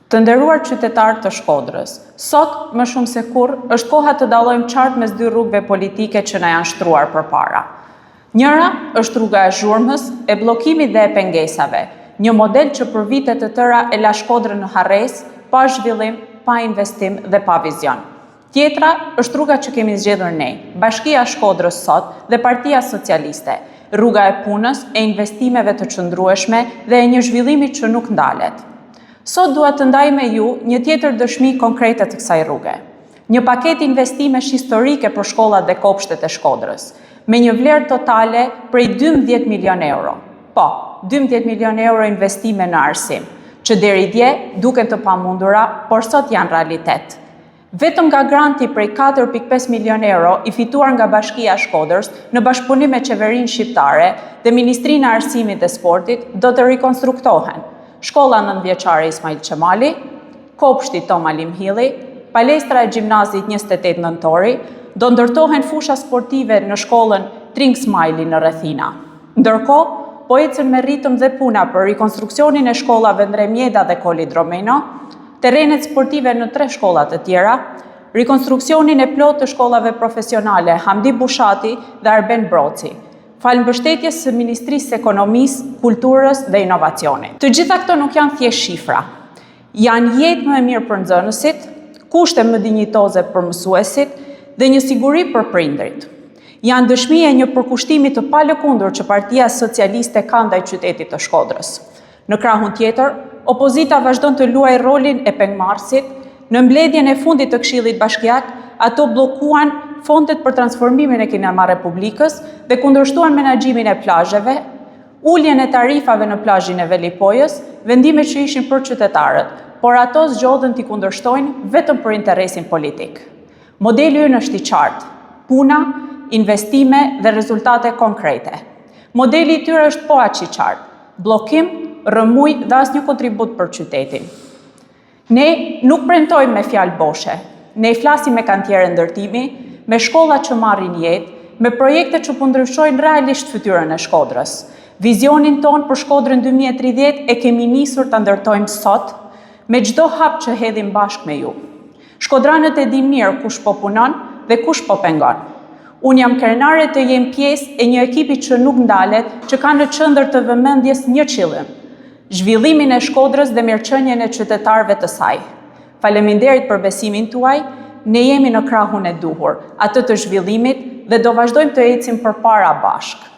Të nderuar qytetarë të Shkodrës, sot, më shumë se kurrë, është koha të dallojmë qartë mes dy rrugëve politike që na janë shtruar përpara. Njëra është rruga e zhurmës, e bllokimit dhe e pengesave, një model që për vite të tëra e la Shkodrën në harresë, pa zhvillim, pa investim dhe pa vizion. Tjetra është rruga që kemi zgjedhur ne, Bashkia e Shkodrës sot dhe Partia Socialiste, rruga e punës, e investimeve të qëndrueshme dhe e një zhvillimi që nuk ndalet. Sot dua të ndaj me ju një tjetër dëshmi konkrete të kësaj rruge. Një paketë investimesh historike për shkollat dhe kopshtet e Shkodrës, me një vlerë totale prej 12 milion euro. Po, 12 milion euro investime në arsim, që deri dje duken të pamundura, por sot janë realitet. Vetëm nga granti prej 4.5 milion euro i fituar nga Bashkia e Shkodrës në bashkëpunim me qeverinë shqiptare dhe Ministrinë e Arsimit dhe Sportit do të rikonstruktohen shkolla nëntëvjeçare Ismail Qemali, kopshti Tom Ali Mëhilli, palestra e gjimnazit 28 Nëntori, do ndërtohen fusha sportive në shkollën Tring Smajli në rrethina. Ndërkohë, po ecën me ritëm dhe puna për rikonstruksionin e shkollave Ndre Mjeda dhe Kol Idromeno, terrenet sportive në tre shkolla të tjera, rikonstruksionin e plotë të shkollave profesionale Hamdi Bushati dhe Arben Broci, falë mbështetjes së Ministrisë së Ekonomisë, Kulturës dhe Inovacionit. Të gjitha këto nuk janë thjesht shifra. Janë jetë më e mirë për nxënësit, kushte më dinjitoze për mësuesit dhe një siguri për prindërit. Janë dëshmi e një përkushtimi të palëkundur që Partia Socialiste ka ndaj qytetit të Shkodrës. Në krahun tjetër, opozita vazhdon të luajë rolin e pengmarrësit. Në mbledhjen e fundit të Këshillit Bashkiak, ato bllokuan fondet për transformimin e Kinema Republikës dhe kundërshtuan menaxhimin e plazheve, uljen e tarifave në plazhin e Velipojës, vendime që ishin për qytetarët, por ato zgjodhën t'i kundërshtojnë vetëm për interesin politik. Modeli ynë është i qartë, puna, investime dhe rezultate konkrete. Modeli i tyre është po aq i qartë, bllokim, rrëmujë dhe asnjë kontribut për qytetin. Ne nuk premtojmë me fjalë boshe. Ne flasim me kantiere ndërtimi, me shkolla që marrin jetë, me projekte që po ndryshojnë realisht fytyrën e Shkodrës. Vizionin tonë për Shkodrën 2030 e kemi nisur ta ndërtojmë sot, me çdo hap që hedhim bashkë me ju. Shkodranët e dinë mirë kush po punon dhe kush po pengon. Unë jam krenare të jem pjesë e një ekipi që nuk ndalet, që ka në qendër të vëmendjes një qëllim, zhvillimin e Shkodrës dhe mirëqenien e qytetarëve të saj. Faleminderit për besimin tuaj, ne jemi në krahun e duhur, atë të zhvillimit dhe do vazhdojmë të ecim përpara bashkë.